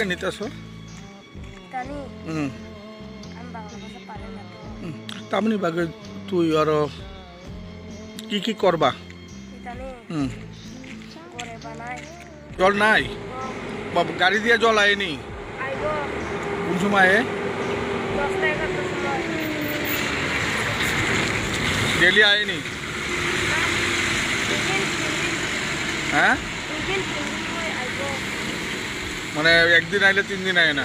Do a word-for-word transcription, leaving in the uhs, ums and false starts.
Nita so? Tani. Hmm. Ang Bangla bhasha pare na to. Hmm. Tamni bagwi twi aro ki ki korba? Itani. Hmm. Gore banai. Jol nai? Oh. Bab, gari diya jol ayeni? Aibo. Kun somoy? Dosta egarota somoy. Daily ayeni? Na. Tin din, tin din. Ha? Tin din, tin din oi aibo. Mane ekdin aile tin din aye na?